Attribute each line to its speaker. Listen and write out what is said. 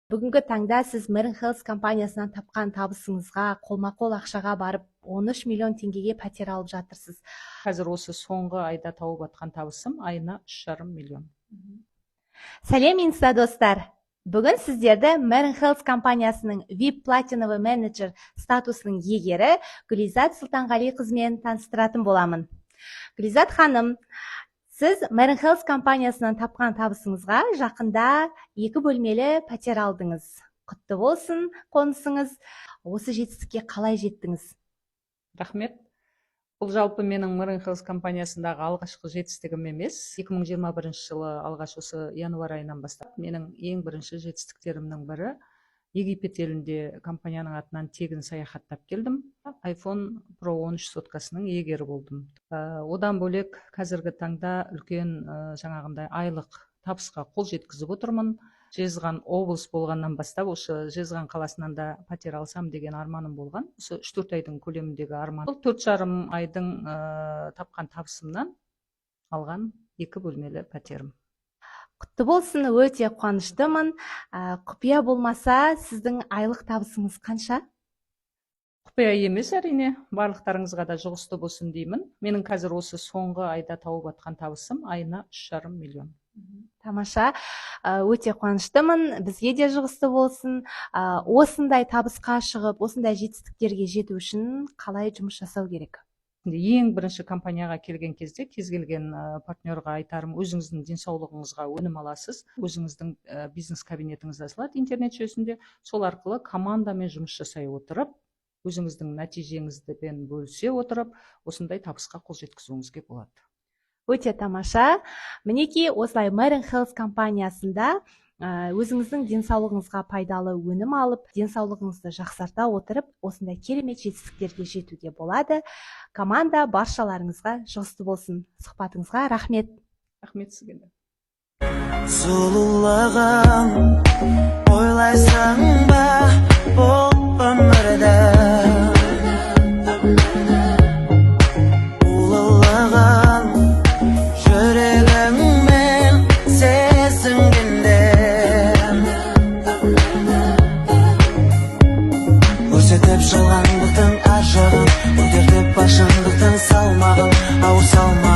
Speaker 1: Бүгінгі таңда сіз Marine Health компаниясынан тапқан табысыңызға қолма-қол ақшаға барып, 13 миллион теңгеге пәтер алып жатырсыз.
Speaker 2: Қазір осы соңғы айда тауып атқан табысым айына 3,5 миллион.
Speaker 1: Сәлем, инста достар! Бүгін сіздерді Marine Health компаниясының VIP платиновый менеджер статусының иегері Гүлизат Сұлтанғалиқызымен таныстыратын боламын. Гүлизат ханым, сіз Marine Health компаниясынан тапқан табысыңызға жақында екі бөлмелі пәтер алдыңыз. Құтты болсын қонысыңыз! Осы жетістікке қалай жеттіңіз?
Speaker 2: Рахмет. Бұл жалпы менің Marine Health компаниясындағы алғашқы жетістігім емес. 2021 жылы алғаш осы январь айынан бастап менің ең бірінші жетістіктерімнің бірі: Египет елінде компанияның атынан тегін саяхаттап келдім, iPhone Pro 13 соткасының иегері болдым. Одан бөлек, қазіргі таңда үлкен жаңағындай айлық табысқа қол жеткізіп отырмын. Жезқазған облыс болғаннан бастап осы Жезқазған қаласынан да пәтер алсам деген арманым болған. Осы 3-4 айдың көлеміндегі арман. Бұл 4,5 айдың тапқан табысымнан алған екі бөлмелі пәтерім.
Speaker 1: Құтты болсын, өте қуаныштымын. Құпия болмаса, сіздің айлық табысыңыз қанша?
Speaker 2: Құпия емес, әрине. Барлықтарыңызға да жұғысты болсын деймін. Менің қазір осы соңғы айда тауып атқан табысым айына 3,5 миллион.
Speaker 1: Тамаша, өте қуаныштымын, бізге де жұғысты болсын. Осындай табысқа шығып, осындай жетістіктерге жету үшін қалай жұмыс жасау керек?
Speaker 2: Ең бірінші компанияға келген кезде кез келген партнерға айтарым: өзіңіздің денсаулығыңызға өнім аласыз, өзіңіздің бизнес кабинетіңіз ашылады интернет жүйесінде. Сол арқылы командамен жұмыс жасай отырып, өзіңіздің нәтижеңізбен бөлісе отырып, осындай табысқа қол жеткізуіңізге болады.
Speaker 1: Өте тамаша! Мінекей, осылай Marine Health компаниясында өзіңіздің денсаулығыңызға пайдалы өнім алып, денсаулығыңызды жақсарта отырып, осындай керемет жетістіктерге жетуге болады. Команда, баршаларыңызға жұғысты болсын! Сұхбатыңызға рахмет.
Speaker 2: Рахмет сізге де.
Speaker 3: Сұлулығын ойлайсың ба бұл өмірді, ұлылығын жүрегіңмен сезінгенде, көрсетіп жалғандықтың ар жағын, көтертіп бар шындықтың салмағын, ауыр салмағын.